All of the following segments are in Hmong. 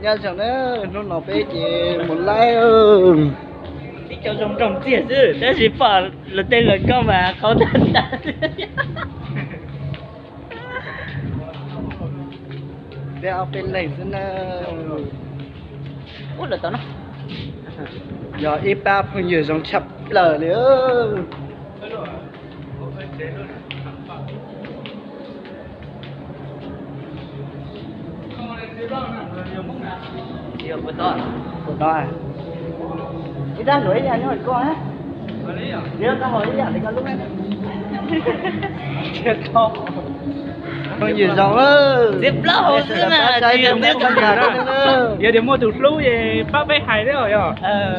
Nyob zoo na, hnub no peb ces mus laib. Ib co zoo nroog txiag xwb, tab sis pom luag tej luag nkauj mas qau tag tag. Peb ob peb leeg xwb na. Ub, lawv tau no. Yog ib pab phooj ywg zoo tshaj plaws li. Ib rab hluav ib yam nyob hauv koj, ib rab hluav ib yam li koj lub. Phooj ywg zoo, txiav plaub hau xwb na, tsis yog txiav txhua yam. Yog tias muaj tus hlub es pab peb hais thiab os.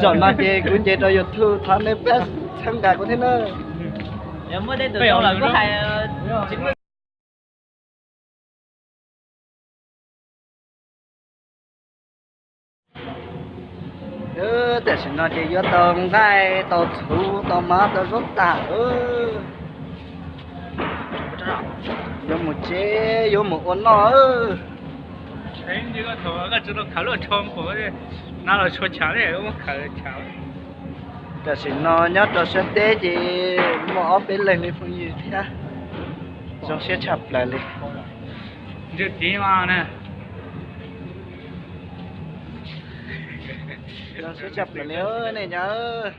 Zaum no ces kuv nce rau YouTube thov nej pab txhawb nqa kuv thiab na. Yog muaj tej tus zoo los kuj hais. Tam sim no ces yuav tau nqaij tau txhuv tau mov tau zaub tag. Yuav mus tsev yuav mus ua noj. Tam sim no nyob rau sab teb ces muaj ob peb leeg li phooj ywg thiab. Zoo siab tshaj plaws li. Zoo siab tshaj plaws li nej nyob.